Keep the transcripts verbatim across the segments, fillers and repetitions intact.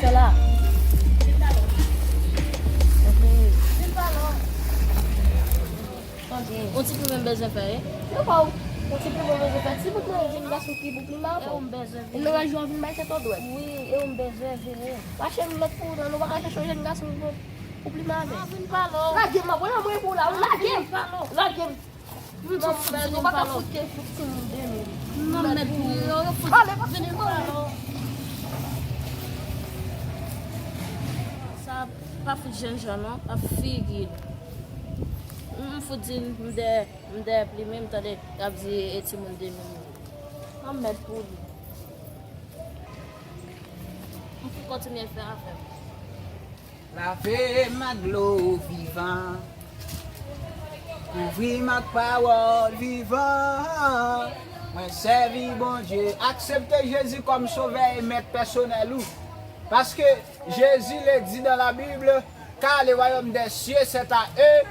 Fè la. Vin pa lwen. Yon ti plimen bezwen fè, wi. Yo pa w. Yon ti plimen bezwen fè. Ti bout nan jèn gason ki pou plimen avè w. E w m bezwen vini. Nan rajou an vin bay tèt ou dwèt. Wi, e w m bezwen vini. Mache lòt pou ou, nou pa ka chèche yon jèn gason pou, pou plimen avè. Vin pa lwen. Lage m, mwen la, mwen pou la. Lage m. Lage m. M tou fout di nou pa ka fout ke fout timoun de nou. Nan mèt pou yo, yo fout vini m pran. Sa pa fout jènjan non, ap figi l. M fout di m dèyè, m dèyè plimen m tande y ap di e timoun de nou. Nan mèt pou li. M fout kontinye fè afè m. Lave m ak dlo vivan. Kouvri m ak pawòl vivan. Mwen sèvi Bondye. Aksepte Jezi kòm sovè e mèt pèsonèl ou. Paske Jezi le di dans la Bible, car le royaume des cieux c'est à eux.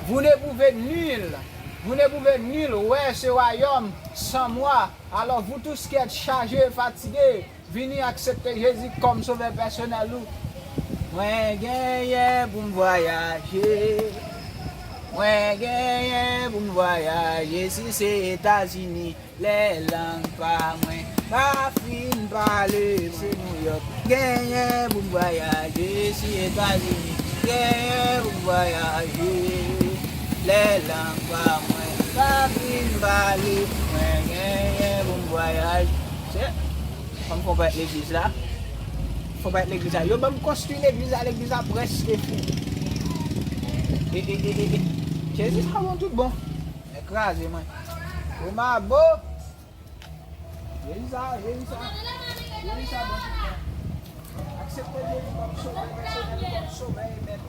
Vous ne pouvez nul, vous ne pouvez nul ouvrir ce royaume sans moi. Alors vous tous qui êtes chargés et fatigués, vini aksepte Jezi kòm sovè pèsonèl ou. Mwen genyen pou m vwayaje. Mwen genyen pou m vwayaje si se Etazini. Lè lang pa mwen pa fin pale, se Nouyòk. Genyen pou m vwayaje si Etazini. Genyen pou m vwayaje. Lè lang pa mwen pa fin pale, mwen genyen pou m vwayaje. Se Fò m fè yon bagay legliz la. Fò m bagay legliz la. Yo ban m konstwi legliz la, legliz la prèske fini. E, e, e, e, e. Jezi sa bon tout bon. Mwen kraze mwen. O mabo. Jezi sa, Jezi sa. Jezi sa bon tout bon. Aksepte Jezi kòm sovè pèsonèl, kòm sovè e mèt.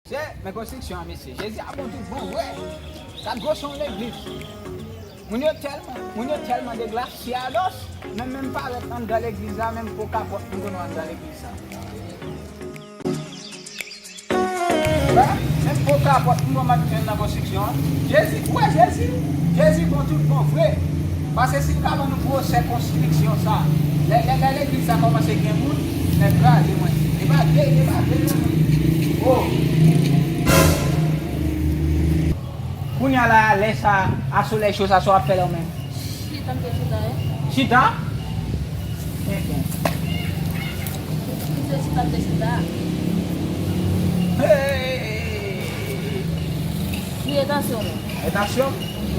Se, men konstriksyon an, mesye. Jezi a bon tout bon vre. Sa gwosè yon legliz. Moun yo tèlman, moun yo tèlman deglasyados, menm, menm parèt anndan legliz la, menm po kapòt m konnen anndan legliz sa. Wè, menm po kapòt m konn ap jwenn nan konstriksyon an. Jezi, ou wè Jezi? Jezi bon tout bon vre. Paske si m ka ban nou gwosè konstriksyon sa, lè, lè, lè legliz sa kòmanse gen moun, nèg kraze mwen. E pa de, e pa de non. Oh. Kounye a la, lè sa, a solèy cho sa, sa w ap fè la w menm? Chita, m te chita, wi. Chita? Enben. M te chita, m te chita. Hey! Ki entansyon w? Entansyon m?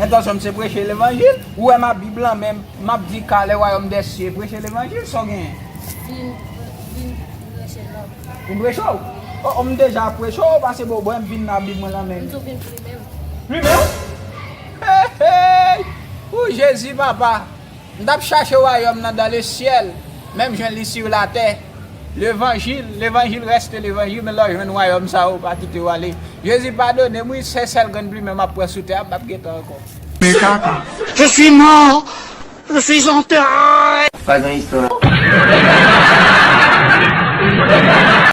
Entansyon m se preche levanjil. Ou wè m ak Bib lan men m, m ap di ka le wayòm dè sye, preche levanjil, sa w genyen? Vin, vin preche non. Vin preche w? O, o, m deja ap preche w, pase bò, bò, m vin nan Bib mwen lan men m. M tou vin plimen m. Plimen w? Hey, hey! Ou Jezi, papa! M t ap chache wayòm nan dans le ciel, men m jwenn li sur la terre. Levanjil, levanjil reste levanjil, men lè w jwenn wayòm sa, ou pa kite w ale. Jezi, padone m, wi, se sèl grenn plimen m ap pran sou tè a, m p ap gentan ankò. Mes caca. Je suis mort. Je suis enterré. Pa gen istwa.